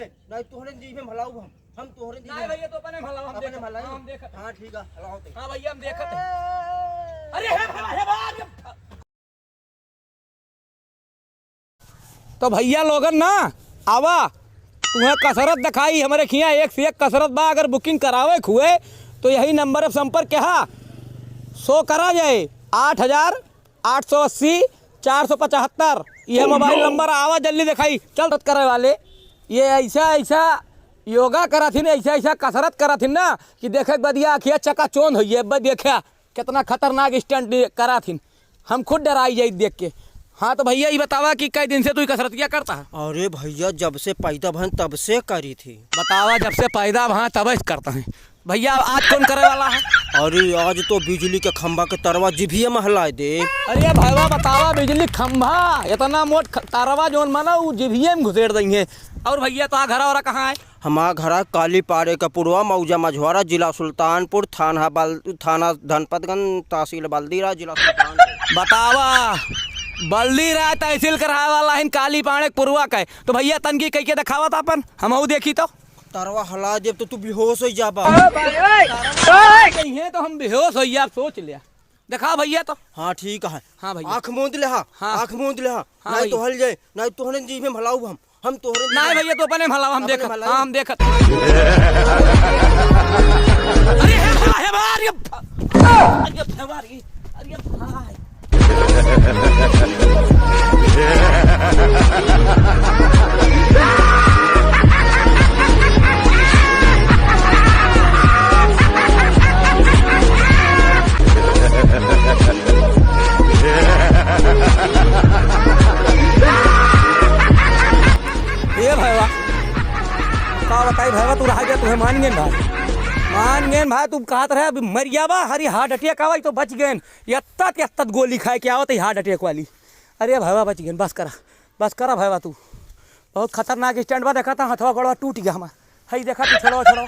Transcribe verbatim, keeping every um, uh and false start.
नहीं, तोहरे जीभ में हलाऊ हम, हम तोहरे जीभ नहीं में। भैया, तो अपने में हलाओ, हम अपने देखत, में हलाई? हाँ, हम देखत। हाँ, ठीक है, हलाओ ते। हाँ भैया, हम देखत हैं। अरे, हे भैया, हे भैया, अरे। तो भैया लोगन ना, आवा, तुम्हें कसरत दिखाई, हमरे खियाँ एक से एक कसरत बा। अगर booking करावे के हुए, तो यही number पर संपर्क किहा, show करा जाए, आठ हजार आठ सौ अस्सी चार सौ पचहत्तर, यह mobile number। आवा जल्दी दिखाई, चल कसरत करे वाले। ये ऐसा, ऐसा योगा करत हिन, ऐसा, ऐसा कसरत करत हिन ना कि देखे के बदिया अखिया चकाचौंध होइए। अब देखा, कितना खतरनाक stunt करत हिन, हम खुद डराई जाई देख के। हाँ, तो भैया, ये बतावा कि कई दिन से तू ई कसरतिया करता है? अरे भैया, जब से पैदा भन तब से करी थी। बतावा, जब से पैदा भा तब से करता है। भैया, आज कौन करे वाला है? अरे, आज तो बिजली के खंभा के तरवा जिभिये में हलाए दे। अरे भैया, बतावा, बिजली खंभा, इतना मोट ख-, तरवा जौन माना, उ जिभिये में घुसेड़ देंगे। और भैया, तो घर और कहाँ है? हमार घरा काली पाड़े का पुरवा, मौजा मझवारा, जिला सुल्तानपुर, थाना बल-, थाना धनपतगंज, तहसील बलदीरा, जिला सुल्तानपुर। बतावा, बलदीरा तहसील करावे वाला हिन काली पाड़े के पुरवा का। तो भैया, तनकी कइके देखावत आपन, हमहू देखी तो। तरवा हला देब तो तू बेहोश हो जाबा। कहिए तो हम बेहोश हो जाब, सोच लिया। देखा भैया तो। हाँ, ठीक है। हाँ भैया। आँख मूंद ले हा। हाँ। आँख मूंद ले हा। हाँ नहीं तो भैया। हल जाए, नहीं तोहरे जीभ में हलाऊ हम, हम तोहरे जीभ नहीं में। भैया, तो अपने में हलाओ, हम अपने देखत। में हलाओ। हाँ, हम देखत। अरे हे भाई, हे भाई, अरे भा-, अरे भा-, अरे भाई। ए भैया, का बताई भैया, तू रहा गया, तुहे मान गेन भाई, मान गेन भाई, तू कहत रहे अभी मर जाबा, हरी heart attack आवा, ई तो बच गेन। यत्तत, यत्तत गोली खाए के आवत है heart attack वाली। अरे भैया बच गेन, बस करा, बस करा भैया तू। बहुत खतरनाक stunt बा, देखा था हथवा गोड़वा टूट गया हमार। हई देखा तू, छोड़ो, छोड़ो।